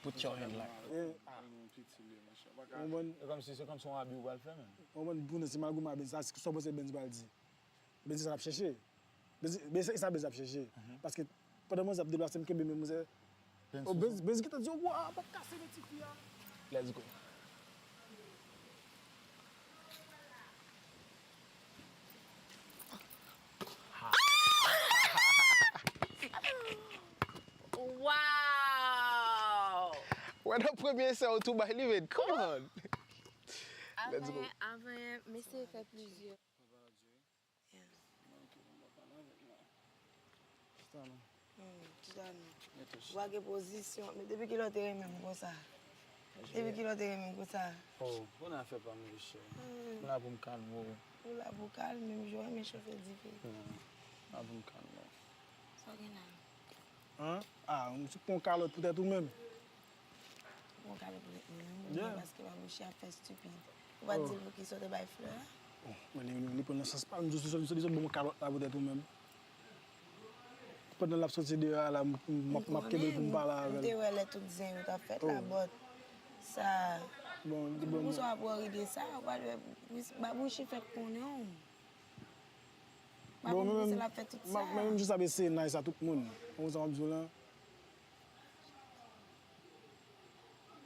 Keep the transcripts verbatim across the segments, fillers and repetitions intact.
Put your hand like. Ou konprann? Se kòmsi se kòmsi yon abi ou pral fè menm. Ou konprann? Pou nou se magouman Benz sa, sa w panse Benz pral di? Benz se sa l ap chèche. Benz se sa Benz ap chèche. Paske pandan manzè ap deplase m kenbe men manzè. Oh Benz Benz gentan di w wa pa kase men tifi a. Let's go. Wow! Wè nan premye esè ou tou bay li men. Come on! Avan, avan, m eseye fè plizyè. Chita non. Hmm, chita non. Ou pa gen pozisyon. Men depi kilè w te renmen m konsa? Depi kilè w te renmen m konsa? Oh, konnen afè pa m wi chè. Hmm. M la pou m kalme w. Ou la pou w kalme m, jan w renmen chofe dife. Hmm. M la pou m kalme w. Sa w gen la? An? Ah, ou t pran yon kalòt poutèt ou menm? Ou pran kalòt poutèt mwen menm? Oubyen paske Babouchi ap fè stipid? Ou pa t di l poukisa w te bay flè a? Oh, men li, li, li pran l nan sans pa l. M di w se sòt, li sòt, li sòt ban m yon kalòt la poutèt ou menm. Pandan l ap soti deyò a la, m, m, m ap, m ap kenbe l pou m pale avè l. M te wè lè tout zen yo t ap fèt la, but sa. Bon, li te ban m. Pou sa w ap worry de sa, ou pa t wè Babouchi fèk konnen w. Babouchi se l ap fè tout sa. Mwen menm, m jis ap eseye nice a tout moun. Ou konprann sa m ap di w lan?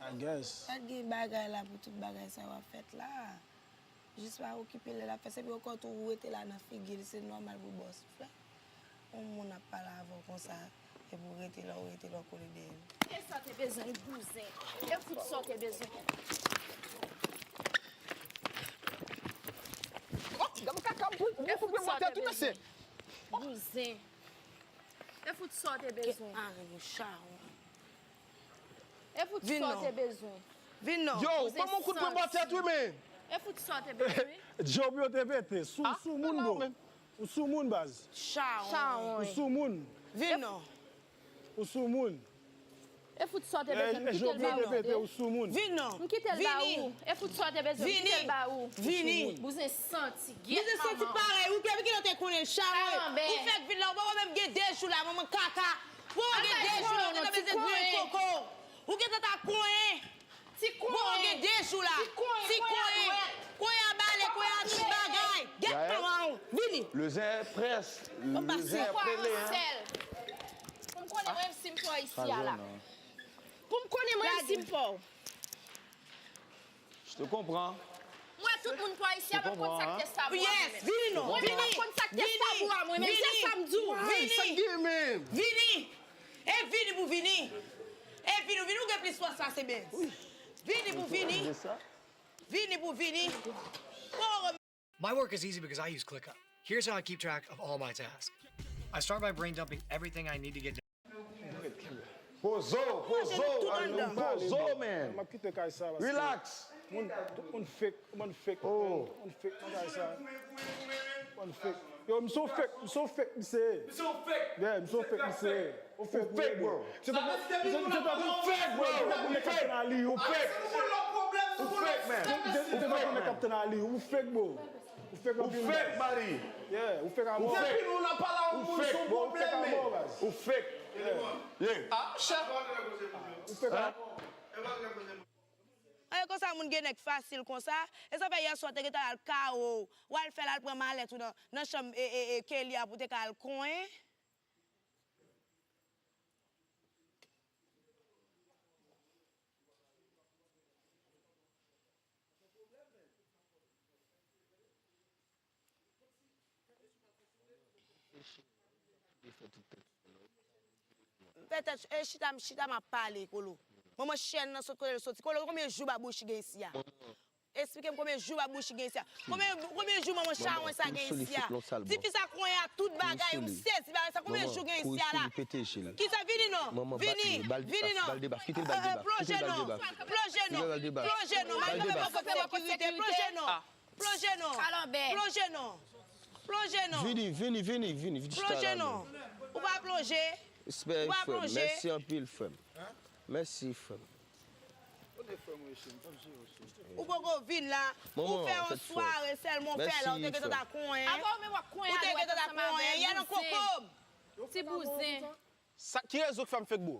I guess. Pa t gen bagay la pou tout bagay sa yo ap fèt la. Jis pa okipe lè l ap fè. Se pou yo konn tou ou rete la nan figi l, se nòmal pou bòs flè. Yon moun ap pale avè w konsa, epi w rete la, w rete la, w kole dèyè l. E sa w te bezwen, bouzen. E fout sa w te bezwen. Oh, gade kaka, ou, ou koupe mantè tou mesye. Bouzen. E fout sa w te bezwen. Kèt mare nou chawon. E fout sa w te bezwen. Vin non. Yo, ban m yon kout pwen bò tèt wi men. E fout sa w te bezwen. Djòb yo te pete. Sou, sou moun bro. Ou sou moun baz. Chawon. Ou sou moun. Vin non. Ou sou moun. E fout sa w te bezwen, m kite l ba ou. Ou sou moun. Vin non. M kite l ba ou. E fout sa w te bezwen, m kite l ba ou. Vini. Bouzen santi, gyèt manman w. Bouzen santi parèy ou, epi kilè w te konnen l chawon. Ou fèk vin la, ou poko menm gen de jou la, manman kaka. Ou poko gen de jou la, ou gentan bezwen grenn koko. Ou gentan ta konyen. Ti konyen. Ou poko gen de jou la. Ti konyen. Konyen a bale, konyen a tout bagay. Gyèt manman w. Vini. Le zen près. Le zen prele, hein. Pou m konnen mwen menm si m fò isi a la. Pou m konnen mwen menm si m fò. Je te comprends. M wè tout moun pran isi a, m ap konn sa k te sab ou a mwen menm. Yes, vini non. Mwen menm m ap konn sa k te sab ou a mwen menm. Se sa m di w. Vini. Sa k gen menm? Vini. E vini pou vini. E vini, vini, ou gen plis fòs pase Benz. Vini pou vini. Vini pou vini. My work is easy because I use ClickUp. Here's how I keep track of all my tasks. I start by brain dumping everything I need to get done. Pozo, pozo, pozo, man. M ap kite kay sa paske relax. Moun, tout moun fake, moun fake, oh, moun fake nan kay sa. Moun fake. Yo, m se yon fake, m se yon fake misye ye. M se yon fake. Yeah, m se yon fake misye ye. Ou fake, bro. Se tankou, se tankou ou fake, bro. Se tankou nèg k ap tann ali, ou fake. Ou fake, man. Se tankou nèg k ap tann ali, ou fake, bro. Ou fake anpil. Ou fake, body. Yeah, ou fake a mò. Depi nou nan pale a yon moun, se yon pwoblèm, men. Ou fake. Yeah. Ah, chè. Ou fake a mò. An e konsa moun gen nèg fasil konsa. E sa fè yèswa w te gentan al kawo w, w al fè l al pran malèt ou nan, nan chanm e, e, e, Kelly a pou w te ka al konyen. M fè tèt, e chita, m chita, m ap pale, Kolo. Manman chèn nan sot kote l soti. Kolo, konbyen jou Babouchi gen isi a? Esplike m konbyen jou Babouchi gen isi a? Konbyen, konbyen jou manman chawon sa gen isi a? Tifi sa konyen ak tout bagay, ou sezi bagay sa, konbyen jou gen isi a la? Kisa, vini non, vini, vini non. Plonje non, plonje non, plonje non, malgre poko sekirite, plonje non. Plonje non. Plonje non. Plonje non. Vini, vini, vini, vini. Plonje non. Ou pa plonje. Respè, frè m. Mèsi anpil, frè m. Mèsi, frè m. Ou poko vin la. Ou fè yon sware sèlman, ou fè la, ou te gentan ta konyen. Apa ou menm w ap konyen a dwèt ansanm avè l, bouzen. Ti bouzen. Sa, ki rezon k fè m fake, bro?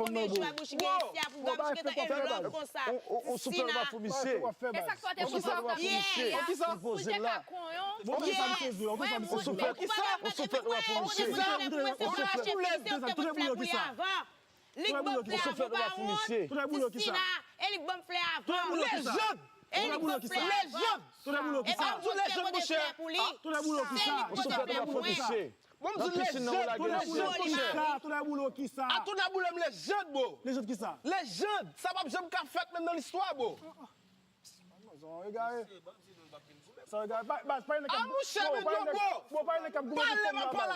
fanm nan, bro. Bro, bay fèk w ap fè, baz. On souflèt w ap fè misye. E sa k fè w te pran sa w t ap fè a? Pou l te ka konyon. Bon, kisa m sezi, on kisa m sezi. Ou souflèt w ap fè misye. Ou souflèt w ap fè misye. Li k ban m flè avan, pa wont. Tisina, e li k ban m flè avan. Lejand! E li k ban m flè avan. Lejand! E pa mwen ki te pote flè pou li. Se li ki pote flè pou mwen. Bon, m di lejand, lejand, lejand. A tou nan boulè m lejand, bro. Lejand kisa? Lejand! Sa p ap janm ka fèt menm nan listwa, bro. Non, sa egare. Sa egare. Baz, pa gen nèg k ap, bro, pa gen nèg, bro, pa gen nèg k ap goumen pou fanm nan, baz.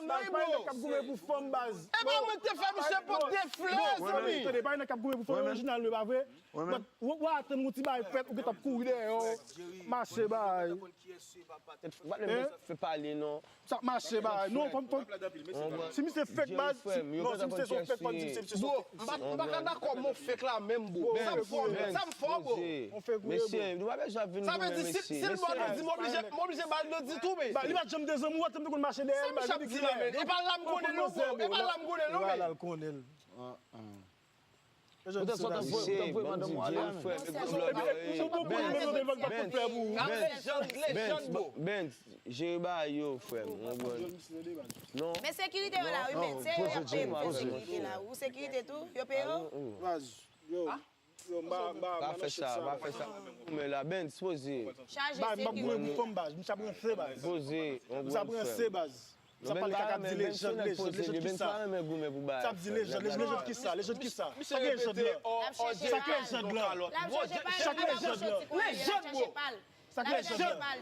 Baz, pa gen nèg k ap goumen pou fanm, baz. E pa mwen ki te fè misye pote flè, zanmi. Tande, pa gen nèg k ap goumen pou fanm orijinal, non, pa vre? But, w, w atann yon ti bagay fèt, ou gentan ap kouri dèyè yo. Mache, bay. Fè pale, non. Sa ap mache, bay. Non, fò m, fò m, si misye fake, baz, non, si misye se yon fake, fò m di misye se yon fake. Bro, m pa, m pa ka dakò mò fake la menm, bro. Sa m fè w, sa m fè w, bro. Mesye, nou pa bezwen ap vin goumen, mesye. Sa vle di, si, si l ba w dodi, m oblije, m oblije ba l dodi tou, mesye. Li pa t janm te zanmi w, w te konn mache dèyè l, bay dodi klè. E pa la m konnen l, non, bro. E pa la m konnen l, non, men. Poutèt sa w t ap voye, w t ap voye madanm ou ale a, men. Ou poko menm mete l pa t konn flè pou ou. Lejand, lejand, bro. Bens, jere bagay yo, frè m, ou konprann? Non. Men sekirite yo la, wi, men. Se yo y ap peye pou fè sekirite la. Ou sekirite tou? Yo peye w? Baz, yo. Yo, m pa, m pa, m pa nan shit sa, baz. Pa fè sa, pa fè sa. Men la, Bens, poze. Chaje sekirite. Baz, m p ap goumen pou fanm, baz. Misye ap ranse, baz. Poze, on grenn frè. Misye ap ranse, baz. Sa pale kaka, ap di lejand, lejand, lejand kisa? Sa ap di lejand, lejand, lejand kisa? Lejand kisa? Sa k lejand lan? Sa k lejand lan? Sa k lejand lan? Lejand, bro! Sa k lejand lan?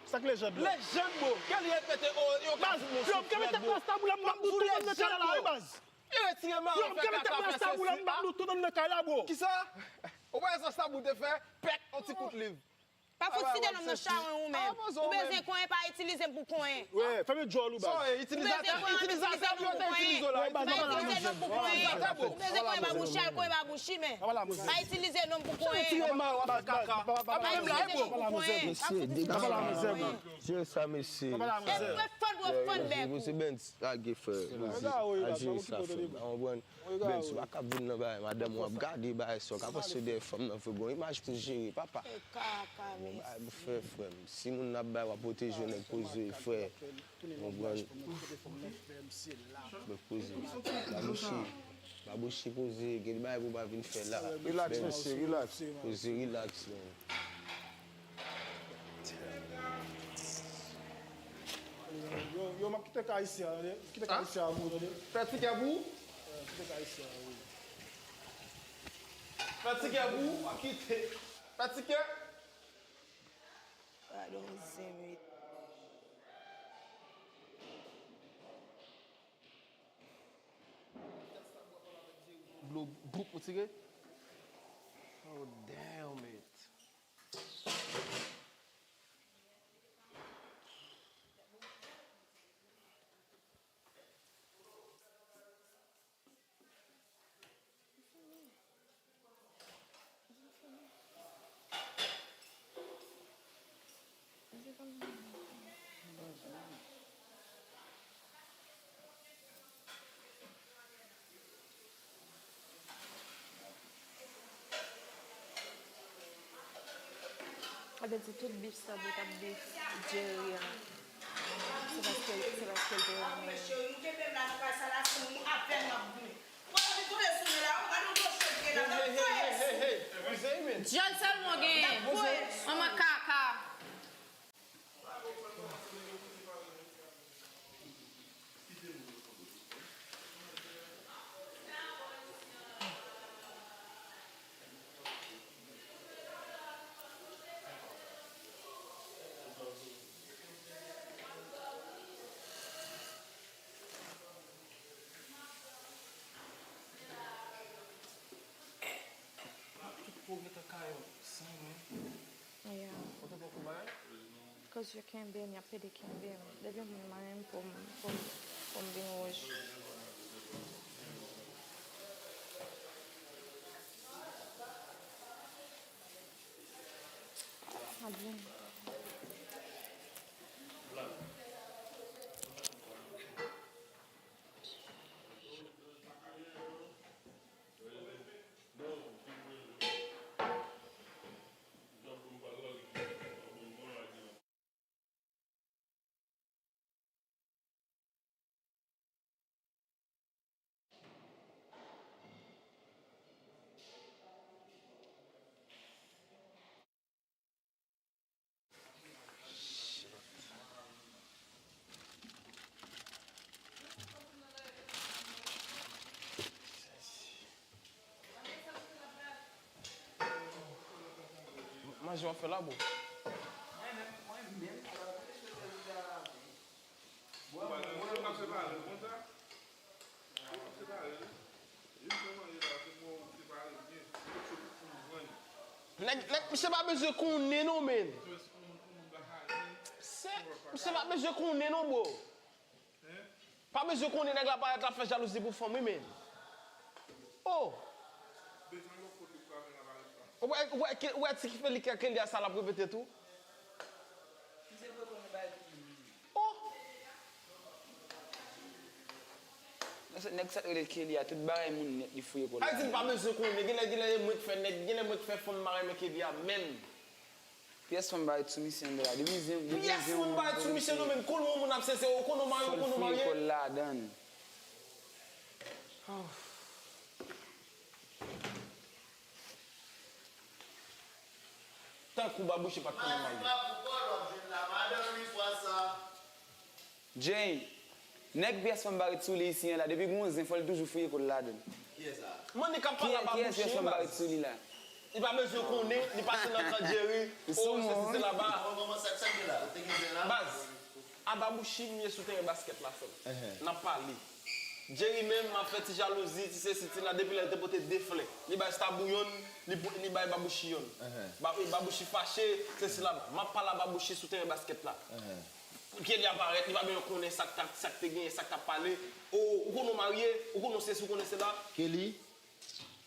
Sa k lejand lan? Lejand, bro! Ke li repete, o, yo ka di m yon souflèt, bro. Yo, m ka mete plas tabou la, m ap bout tout moun nan kay la, wi, baz. Yo, retire mayo, fè kaka, fè sesi. Yo, m ka mete plas tabou la, m ap bout tout moun nan kay la, bro. Kisa? Ou pa wè sa tabou te fè? Pèk, yon ti kout liv. Pa fout site non m nan chawony ou menm. Ou bezwen konyen, pa itilize m pou konyen. Wi, fèmen djòl ou, baz. Ou bezwen konyen, pa itilize non m pou konyen. Pa itilize non m pou konyen, pa bouch al konyen, pa bouch imen. Pa itilize non m pou konyen. Pa itilize non m pou konyen. Mesye, degaje. Jere sa, mesye. E mwen fann, mwen fann bèk ou. Lage frè, poze. Al jere sa, frè. Ou konprann? Bens, ou pa ka vin nan bagay madanm ou ap gade bagay sa, w ka panse w dèyè fanm nan vre, gon imaj pou jere, papa. Gon bagay pou fè, frè m. Si moun nan ap bay, w ap pwoteje w, nèg poze, frè. Ou konprann? Nèg poze. Babouchi, babouchi, poze, gen bagay pou w pa vin fè la. Relax, mesye, relax. Poze, relax, man. Yo, yo, m ap kite kay isi a, tande. Kite kay isi a pou ou, tande. Fè tikè pou ou? Kite kay isi a, wi. Fè tikè pou ou, kite. Fè tikè. Pardon, zen met. Dlo boup ou tire. Oh, damn it. Sa vle di tout bif sa bro t ap bif Jerry an. Se paske, se paske l te renmen. Dyòl sèlman w genyen. Manman kaka. Koz yo kenbe m, y ap pede kenbe m. Depi moun manyen m pou m, pou m, pou m vin wouj. Adyen. Manje w ap fè la, bro? Mwen menm, mwen menm, ala, mwen te sou tèl la. Ou pa nan, ou pa separe l konsa? Ou pa separe l. Jis nan manje la, se pou w separe l byen. Ou sot pou w vann. Nèg, nèg, misye pa bezwen konnen non, men. Se, misye pa bezwen konnen non, bro. Pa bezwen konnen nèg la parèt la fè jalouzi pou fanm, wi, men. Oh! Ou wè, ou wè, ou wè ti ki fè li kè Kelly a sa l ap repete tou? Oh! Nèg sa, nèg sa rele Kelly a, tout bagay moun nèt li fouye kò l ladan. Sa di l pa bezwen konnen, genlè, genlè e mwen k fè nèg, genlè mwen k fè fanm pa renmen Kelly a menm. Pyès fanm pa ret sou misye anndan la. Depi zen, depi zen moun pa ret sou misye non, men konnen yon moun ap sensè, ou konnen w marye, ou konnen w marye. Fò l fouye kò l ladan. Tankou Babouchi pa t konnen marye. Jay, nèg pyès fanm pa ret sou li isi an la, depi gen yon zen, fò l toujou fouye kò l ladan. Kiyès sa? Mannik ap pale a Babouchi, pyès fanm pa ret sou li la. Li pa bezwen konnen, li pase nan kan Jerry, oh, sesi, sela, ba. Baz, a Babouchi m ye sou teren baskèt la, frè m. N ap pale. Jerry menm ap fè ti jalouzi, ti sesi, ti la, depi lè l te pote de flè. Li bay Stabou yonn, li, li bay Babouchi yonn. Ba, Babouchi fache, sesi, sela, ba. M ap pale a Babouchi sou teren baskèt la. Kelly a parèt, li pa menm konnen sa k t ap, sa k te genyen, sa k t ap pale. O, ou konnen w marye, ou konnen w sesi, ou konnen sela. Kelly,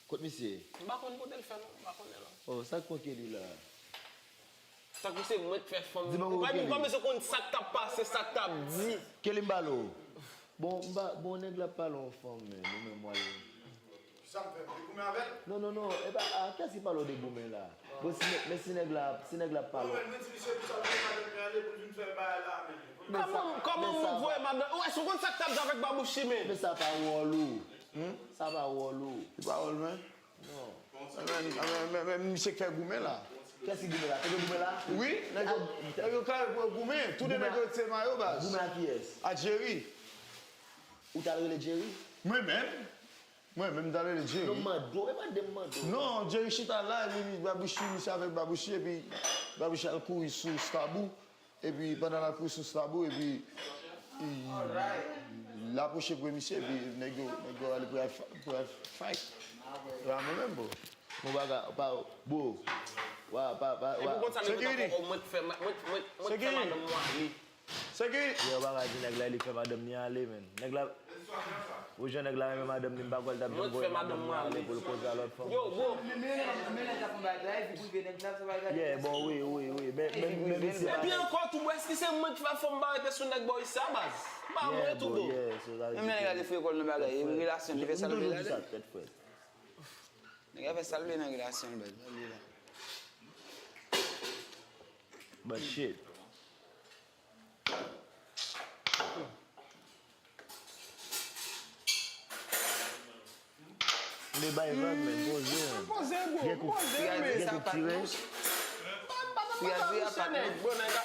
kot misye ye? M pa konn kote l fè non, m pa konnen non. Oh, sa k pran Kelly la? Tankou se mwen k fè fanm. Di m ou pa, ou pa bezwen konn sa k t ap pase, sa k t ap di. Kelly, m pale w. Bon, m pa, bon, nèg la ap pale yon fanm, men, ou menm w al. Kisa m fè? M te goumen avè l? Non, non, non, e pa, a, kiyès ki pale w de goumen la? Bon, si nèg, men si nèg la, si nèg la ap pale w. Mwen, mwen di misye pou sa l voye madanm li ale pou l vin fè bagay la, men. Kòman, kòman moun voye madanm? Ou, èske w konn sa k t ap di avèk Babouchi, men? Men sa pa wòl ou. Sa pa wòl ou. Se pa wòl mwen? Non. Men, men, men, men, men misye k fè goumen la. Kiyès ki goumen la? Te gen goumen la? Wi, nèg yo, nèg yo kare pou yo goumen. Toude nèg yo retire mayo, baz. Goumen ak kiyès? Ak Jerry. Ou t al rele Jerry? Mwen menm. Mwen menm, m t al rele Jerry. Non, m mande w, e mande m mande w. Non, Jerry chita la, epi Babouchi, misye avèk Babouchi, epi Babouchi al kouri sou Stabou. Epi pandan l ap kouri sou Stabou, epi l apwoche pre misye, epi nèg yo, nèg yo ale pou y al fa-, pou y al fight. E pa mwen menm, bro. Mwen pa ka, pa, bro. Wa, pa, pa, wa. Epi w konn sa, nèg yo t ap fè, mwen, mwen, mwen, mwen fè madanm mwen ale. Yo pa ka di nèg la li fè madanm li ale, men. Nèg la, ou jan nèg la renmen madanm li, m pa kwè l t ap janm voye madanm li ale pou l koze a lòt fanm. Yo, bro. Yeah, bon, wi, wi, wi. Men, men, men, men, se pa... Epi ankò tou, bro, èske se mwen ki fè fanm pa rete sou nèg bò isi a, baz? M pa mwen tou, bro. Men nèg la te fouye kò l nan bagay, relasyon, li fè sa l vle ladan. Nèg la fè sa l vle nan relasyon l, baz. But shit. Li bay vag, men, poze, men. Poze, bro, poze, men. Gen kou tire. Bro, nèg la.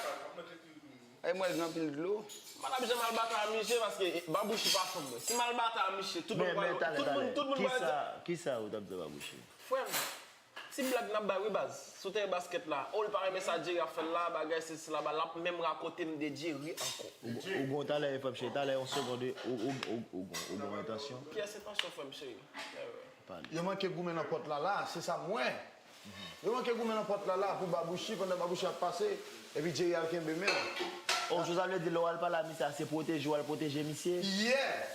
Ay, mwen, gen anpil dlo. M pa t ap janm al batay a misye, paske Babouchi pa fanm mwen. Si m al batay a misye, tout moun pral, tout moun, tout moun pral di. Kisa, kisa ou t ap di Babouchi? Frè m, ti blag n ap bay wi baz, sou teren baskèt la. O, l pa renmen sa Jerry ap fè l la, bagay sesi la, ba, l ap menm rakonte m de Jerry ankò. Ou, ou gon talè, frè m cheri, talè, yon segonn, ou, ou, ou, ou gon, ou gon entansyon. Pyès entansyon, frè m cheri. Yo manke goumen nan pòt la, la, se sa m wè. Yo manke goumen nan pòt la la pou Babouchi pandan Babouchi ap pase, epi Jerry al kenbe men l. Oh, so sa vle di lè w al pale a misye a, se pwoteje w al pwoteje misye? Yeah!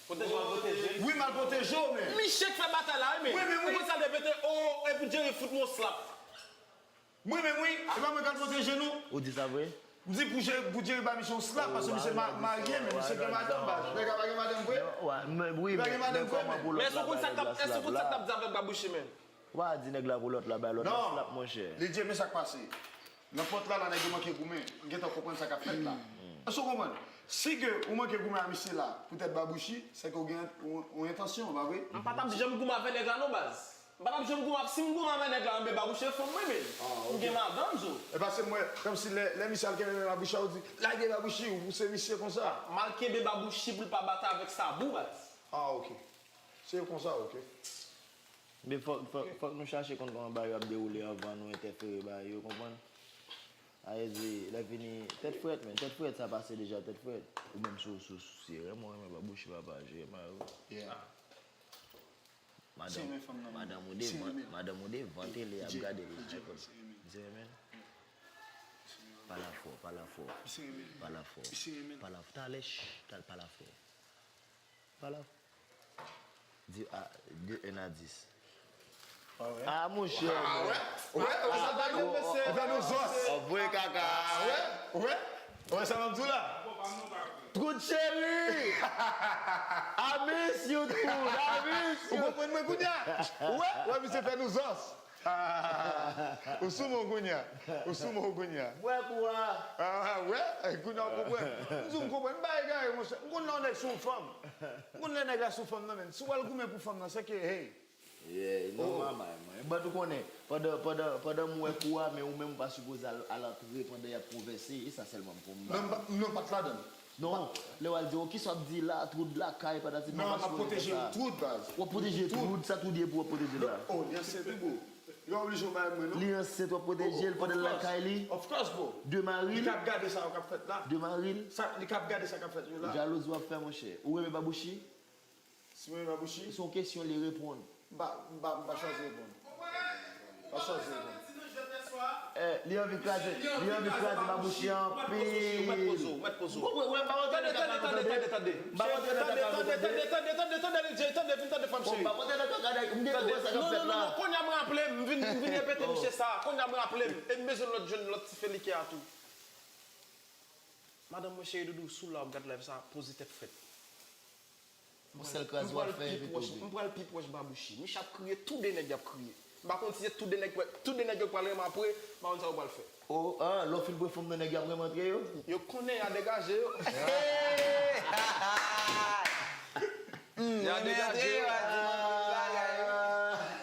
Pwoteje w al pwoteje. Wi, m al pwoteje w, men. Miche k fè batay la, wi, men. Wi, men, wi. Ou konn sa l te pete, oh, epi Jerry fout m yon slap. Wi, men, wi. E pa mwen k al pwoteje nou? Ou di sa vre? M di pou Jerry, pou Jerry ba misye yon slap, paske misye ma- marye, men misye gen madanm, baz. Nèg la pa gen madanm vre? Wi, men kòman pou lòt la ba nèg la slap la? Èske w konn sa k t ap di Babouchi, men? Ou pa di nèg la pou lòt la bay lòt la slap, monchè. Li di, men sa k pase. Nan pòt la, la, nèg yo manke goumen. M gentan konprann sa k ap fèt la. Èske w konprann? Si ke ou manke goumen a misye la, poutèt Babouchi, se ke ou gen yon entansyon, pa vre? M pa t ap janm goumen avèk nèg la non, baz. M pa t ap janm goumen, si m goumen avèk nèg la, anben Babouchi e fanm mwen, men. M gen madanm, zo. E pa se mwen, kòmsi lè, lè misye al kenbe men Babouchi a, ou di, lage Babouchi, ou pouse misye konsa. M al kenbe Babouchi pou l pa batay avèk Sabou, baz. Ah, ok. Se konsa, ok. Men fòk, fòk, fòk nou chache konn kòman bagay yo ap dewoule anvan nou entèfere bagay yo, konprann? Sa vle di, lè fini, tèt frèt, men, tèt frèt, sa pase deja, tèt frèt. Ou menm si w, si w, si w se renmen, w renmen Babouchi, papa, jere mari w. Madanm, madanm ou devan, madanm ou devan tele ap gade l la, se renmen. Pale fò, pale fò. Pale fò. Pale fò. Talè, ch, talè, pale fò. Pale fò. Di a, de un à dix. Ah, monchè. Ou fè nou zòs. Ou voye kaka. Ou wè sa m ap di w la? Tout cheri. I miss you, dude. I miss you. Ou konprann mwen kounye a? Ou wè? Ou wè misye fè nou zòs. Ou sou men w kounye a. Ou sou men w kounye a. M wè kou a. Ah, wè? Kounye a w konprann. M di w m konprann. M pa egare, monchè. M konn lè yon nèg sou yon fanm. M konn lè nèg la sou fanm nan, men. Si w al goumen pou fanm nan, se ke, hey. Yeah, non, manman, mwen. But ou konnen, pandan, pandan, pandan m wè kou a, men ou menm ou pa sipoze al, al antre pandan y ap konvèse, e sa sèlman m konn ba. Non, m pa, non, m pa t ladan l. Non, lè w al di, oh, kisa w ap di la, twou lakay, patati, non, m pa sipoze fè sa. Twou, baz. W ap pwoteje twou, sa twou ye pou w ap pwoteje l la. Oh, li ansent, wi, bro. Li pa oblije w bay mwen, non. Li ansent, w ap pwoteje l pandan l lakay li. Of course, bro. De mari l. Li k ap gade sa yo k ap fèt la. De mari l. Sa, li k ap gade sa k ap fèt yo la. Jalouzi w ap fè, monchè. Ou renmen Babouchi? Si mwen menm Babouchi? Se yon kesyon li reponn. M pa, m pa, m pa chwazi reponn. M pa chwazi reponn. Eh, li anvi kraze, li anvi kraze Babouchi anpil. Ou mèt poze w, ou mèt poze w. Ou mèt poze w. Tande, tande, tande, tande, tande. M pa rantre nan kaka nou, tande. Tande, tande, tande, tande, tande, tande, vin tande fanm cheri. M pa rantre nan kaka nèg, m gentan wè sa k ap fèt la. Non, non, non, non, kounye a m raple m, m vin, m vin repete misye sa, kounye a m raple m. E m bezwen lòt jwenn lòt ti felike a tou. Madanm mwen cheri doudou, si w la w ap gad live sa, poze tèt frèt. Yon sèl kraze w ap fè epi tou vre. M pral pi pwòch Babouchi. Miche ap kriye, tou de nèg y ap kriye. M pa konn si se tou de nèg, tou de nèg yo k pral renmen apre, m pa konn sa yo pral fè. Oh, ah, lè w fin pran fanm nan nèg y ap renmen antre yo? Yo konnen y a degaje yo. Y a degaje yo.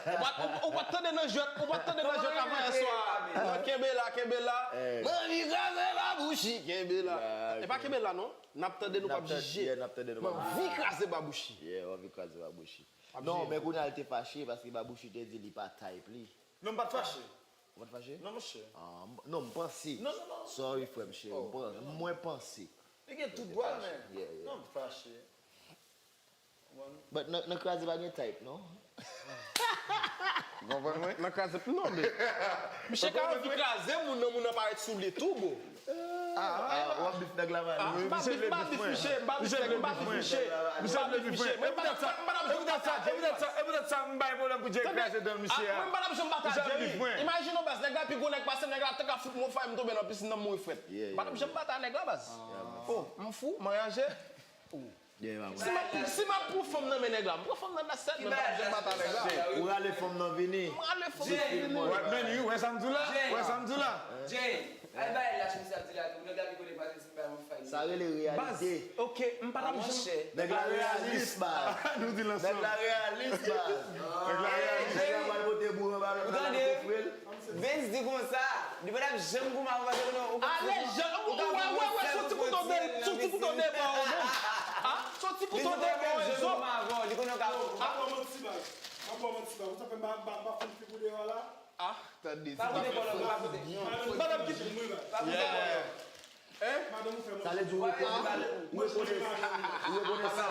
Ou pa t, ou, ou pa t tande nan jwèt, ou pa t tande nan jwèt avan yè swa. Non, kenbe la, kenbe la. Manmi kraze Babouchi, kenbe la. E pa kenbe la non. N ap tande nou p ap jije. Yeah, n ap tande nou p ap jije. M anvi kraze Babouchi. Yeah, w anvi kraze Babouchi. Non, men kounye a l te fache paske Babouchi te di li pa type li. Non, m pa t fache. Ou pa t fache? Non, monchè. Ah, m- non, m panse. Non, non, non. Sorry, frè m cheri. M pan- Mwen panse. Li gen tout dwa l, men. Yeah, yeah. Non, m fache. But nan, nan kraze pa gen type, non? Ou konprann mwen? Nan kraze, non, men. Misye ka anvi kraze moun nan, moun nan parèt sou li tou, bro. Ah, w ap bif nèg la, man. M pa bif, m pa bif misye, m pa bif nèg, m pa bif misye. M pa bif misye. Mwen, m pa t ap, m pa t ap janm bataje, baz. E poutèt sa, e poutèt sa, e poutèt sa, m bay pwoblèm pou Jerry kraze dan misye a. Mwen, m pa t ap janm bataje, wi. Imajine w, baz, nèg la pi gwo nèg pase m, nèg la te ka fout mwen fay, m tonbe nan pisin nan, m mouri frèt. M pa t ap janm batay nèg la, baz. Oh, m fou, m anraje. Si m ap, si m ap pran fanm nan men nèg la, m pran fanm nan nan sèt, men m p ap janm bat avèk la. Ou rale fanm nan vini. M rale fanm nan vini. Wè, men wi, wè sa m di w la? Wè sa m di w la? Jay, al bay la chemiz ap di la tou. Nèg la pi konnen pa menm si m bay yon fay. Sa rele reyalite. Baz, ok, m pa t ap janm. Nèg la reyalis, baz. Nou di l ansanm. Nèg la reyalis, baz. Nèg la reyalis. Nèg la pral pote boure anba lòt la, l ap ofri l. Vince di konsa, li pa t ap janm goumen avè w paske konnen ou ka. Ale, jan, ou wè, wè, wè, se yon ti kouto de, se yon ti kouto de bò w menm. A, se yon ti kouto de bò w, zo. Li konnen ou ka. M ap ba w manti, baz. M ap ba w manti, baz. Ou sa fè m pa, pa, pa fè m figure a la? A, tande. Pa koute kò lòt, pa koute. Madanm ki. Pa koute kò lòt. Hein? Madanm ou fè manti. Sa vle di ou rekonesan. Ou rekonesan. Ou rekonesan.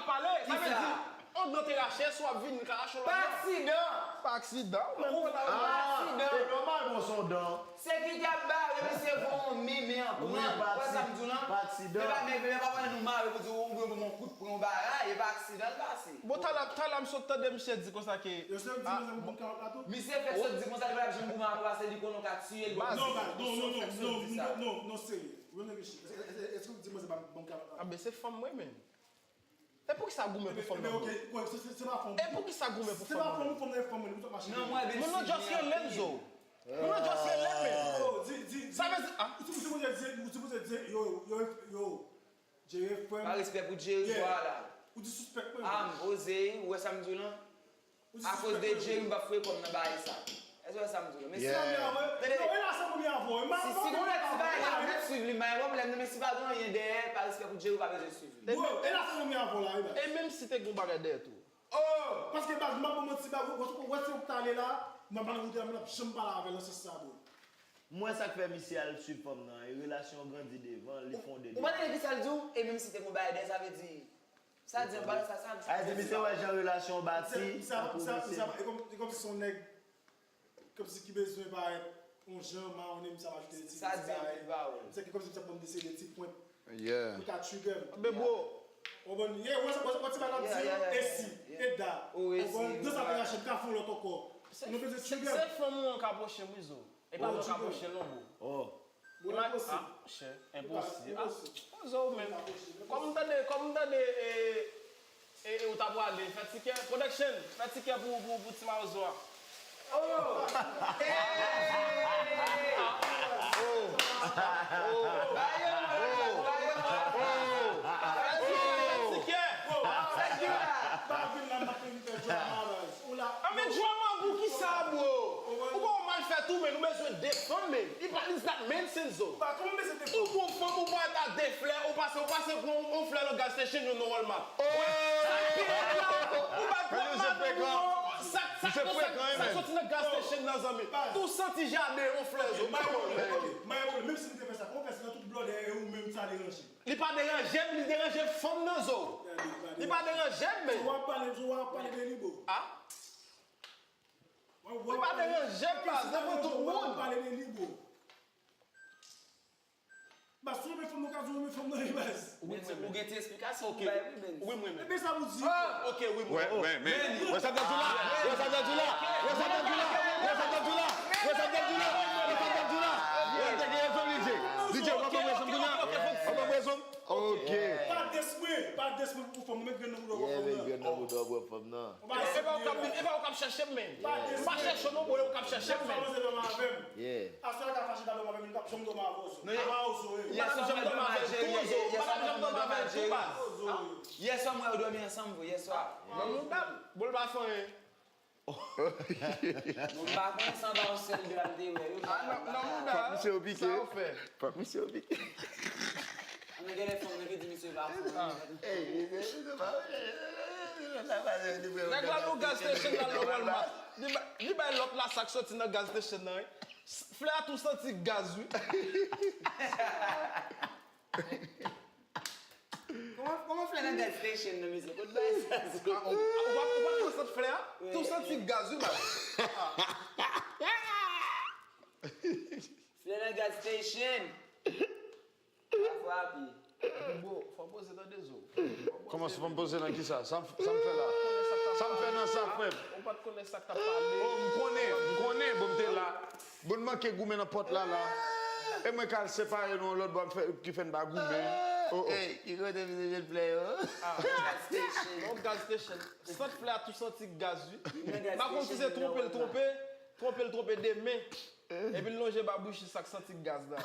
ap pale. Sa vle di, yon dan te rache, si w ap vini, li ka rache yon lòt dan. Pa aksidan. Pa aksidan, ou menm. Pa aksidan. E nòmal, bon, se yon dan. Se ki t ap bare misye voye yon men, men an pran. Ou wè sa m di w lan? Pa aksidan. Men pa, men, men pa pandan nou mare pou di ou, ou byen ban m yon kout pwen, yon bagay, e pa aksidan l pase. Bon, talè, talè m sot tande misye di konsa ke. Yo se yo k di mwen se pou m kalòt la tou? Misye fèk sot di konsa, li pa t ap janm goumen avè w, paske li konnen w ka tiye l. Non, non, non, non, non, serye. Reflechi. Èske, èske, èske w di mwen se pa m kalòt la? A, men se fanm mwen menm. E poukisa goumen pou fanm nan? E poukisa goumen pou fanm nan? Moun nan just rele m, Zo. Moun nan just rele m, men. Sa vle di, ah. Ou sipoze di, ou sipoze di, yo, yo, yo, Jerry frè m. Pa respè pou Jerry, vwala. Ou disrespect mwen. Ah, m poze, ou wè sa m di w lan? Akoz de Jerry, m p ap foure kò m nan bagay sa. Èske w wè sa m di w lan? Men si, tande. Non, e la se premye avè w. Si, si gon lòt ti bagay la, ou mèt swiv li, m pa gen pwoblèm, non, men si pa gen anyen dèyè, pa respè pou Jerry, ou pa bezwen swiv li. Bro, e la se premye avè w la, e baz. E menm si te gon bagay dèyè tou. Oh! Paske baz, m pa pou manti, baz, wè, wè, wè se ou k t ale la, m ap pale kote a, m p ap janm pale avè l nan sans sa, bro. M wè sa k fè misye al swiv fanm nan, e relasyon an grandi devan, li fonde devan. Ou pa tande kisa l di w? E menm si te gon bagay dèyè, sa vle di, sa di anba sa, sa, sa. A, di misye wè jan relasyon bati, sa pou misye. E kòm, e kòmsi se yon nèg, kòmsi ki bezwen parèt yon jan, mawon, misye ap ajoute de ti, sa di anpil pawòl. Se ki kòmsi misye ap ban m de seri de ti pwen pou ka trigger m. Men bro. Ou konprann? Yeah, wè sa, wè sa, wè ti bagay la di yo, e si, e da. Ou konprann? De sa te rache, m ka fè yon lòt ankò. Nou bezwen trigger m. Se fanm ou an ka pwoche m, wi, Zo. E pa mwen ka pwoche l non, bro. Oh. Bon, enposib. Ah, chè, enposib. Ah, enposib. Mawozo ou menm. Kòm m tande, kòm m tande, e, e, e, ou ta pwale, fè tikè, production, fè tikè pou, pou, pou ti Mawozo a. Oh! Hey! Oh! Oh! Ba yo, ba yo, ba yo. Fè tikè, fè tikè. Sa ki la? Pa vin la, m ap envite Joe Mawozo. Ou la. A men drama pou kisa, bro? Ou pa yon malfèt ou, men ou bezwen defann, men. Li pa, it's not mention, zo. Ou bon fanm, ou pa ta de flè, ou pase, ou pase pran yon flè nan gas station, yon nan Walmart. Sa k pi rèd la, ou pa pran madanm ou, sa, sa, sa, sa soti nan gas station nan, zanmi. Tou santi jaden, yon flè, zo. Menm si li te fè sa, kòman fè se nan tout blòdè e ou menm sa deranje? Li pa deranje m, li deranje fanm nan, zo. Li pa deranje m, men. Ou ap pale, ou ap pale de li, bro. Ah? Li pa deranje m, baz, devan tout moun. Ou ap pale de li, bro. Baz, si w renmen fanm nan, ou ka di w renmen fanm nan, wi, baz. Ou gen ti esplikasyon pou bay, wi, men. Wi, mwen menm. Ebyen, sa pou di. Ah, ok, wi, mwen. Wè, wè, men. Wè sa m t ap di w la? Wè sa m t ap di w la? Wè sa m t ap di w la? Wè sa m t ap di w la? Wè sa m t ap di w la? Wè, te gen rezon, D J. D J, w konprann rezon m kounye a? W konprann rezon m? Ok. Pa diss mwen, pa diss mwen pou fanm, mwen grenn nan bouda w pou fanm nan. Yeah, men grenn nan bouda w pou fanm nan. E pa ou k ap, e pa ou k ap chèche m, men. M pa chèche w non, bro, e ou k ap chèche m, men. Yeah. Aswè a ka fache ta dòmi avè m, li p ap janm dòmi avè w, zo. Non, ye- Mawozo, wi. Ou pa janm dòmi avè l tou, zo. Ou pa janm dòmi avè l tou, baz. Yèswa, mwen, yo dòmi ansanm, vre, yèswa. Nan mouda m, bro, l pa fè anyen. Bon, m pa konnen si anba yon sèl de la m te wè yo. Ah, nan, nan mouda. Fòk misye yo pike. Sa yo fè? Fòk misye yo pike. Ann, genlè fanm nan ki di misye pa fou. Ah. Ey, misye, misye pa, nèg la nan gas station nan, nan Walmart. Li ba-, li bay lòt la sa k soti nan gas station nan, wi. Flè a tou santi gaz, wi. Kòman kòman flè nan gas station nan, mesye? Kot bagay sa sou? Ah, ou, ou, pa- ou pa konn sant flè a? Tou santi gaz, wi, baz. Flè nan gas station. Pa frape. Bro, fò poze tande zo. Kòman se fè m poze nan kisa? Sa m sa m fè la? Sa m fè nan sa, frè m? Ou pa t konnen sa k t ap pale. Oh, m konnen, m konnen, bon, m te la. Bon, n manke goumen nan pòt la, la. E mwen k al separe nou yon lòt bò, m fè, ki fè n pa goumen. Oh, oh. Ey, ki kote misye jwenn flè yo? Gas station. Non, gas station. Sant flè a tou santi gaz, wi. M pa konn si se twonpe l twonpe, twonpe l twonpe de men. Epi l lonje babouchi sa k santi gaz la.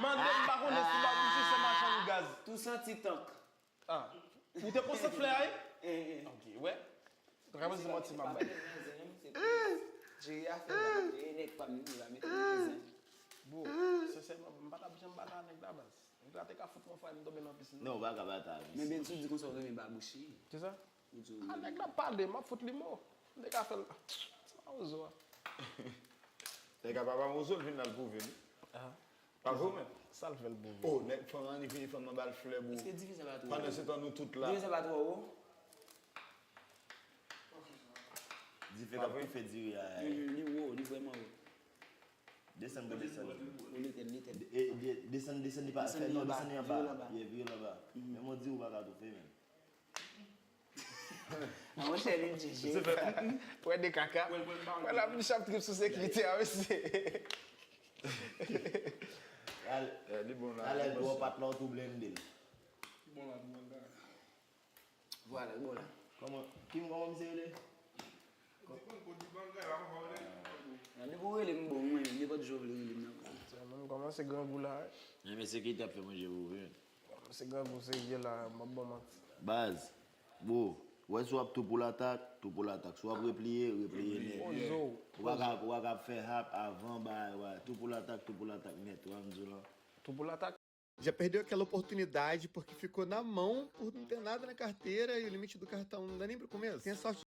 Mande m pa konnen si babouchi se machann gaz. Tou santi tank. Ah, ou te konn sant flè a, wi? Eh, eh. Ok, wè. Ou ka panse manti m ap bay. Jere afè la. Jere nèg pa m li la, mete nan zen. Bro, sensèman, m pa t ap janm bata a nèg la, baz. Nèg la te ka fout mwen fwa e m tonbe nan pisin. Non, ou pa ka bata. Men Bensou di konsa ou renmen babouchi. Kisa? Ou di ou Ah, nèg la pale, m ap fout li mo. M te ka fè l. Sa ou zo a. Nèg a papa Mozo, l vin la l pwouve m. Pa vre ou menm? Sa l fè l pou Oh, nèg fanm an, li vini fanm nan ba l flè, bro. Èske dife sa pa twò? Pandan se tan nou tout la. Dife sa pa twò wo? Dife k ap toufe diri a. Mm, li wo, li vrèman wo. Desann pou desann. Wo, li tèt, li tèt. E, de- Desann, desann, li pa Desann fè, li non, anba, desann li li anba. anba. Ye, vire l anba. Men mwen di ou pa ka toufe, men. Nan mwen chè li djije. Wè de kaka. Wè la, m chap trip sou sekirite a, mesye. Al, Eh, li bon la. al, Li al, bon gwo sa. Pat la, ou tou blende l. Vwala, bon la. Kòman, Kim, kòman misye rele? Depi ou rele m bon, mwen, nenpòt jou w vle rele m nan. Mwen kòmanse grangou la. Men mesye ki t ap fè manje pou ou, wi. Se grangou serye la, m ap bon manti. Baz, bro, wè si w ap tou pou latak, tou pou latak. Si w ap repliye, repliye nèt. Ozo. Ou pa ka, ou pa ka fè hap avan, ba, ba, tou pou latak, tou pou latak nèt, ou pa m di w lan. Tou pou latak. Já perdeu aquela oportunidade porque ficou na mão por não ter nada na carteira e o limite do cartão não dá nem para comer? Tem a sorte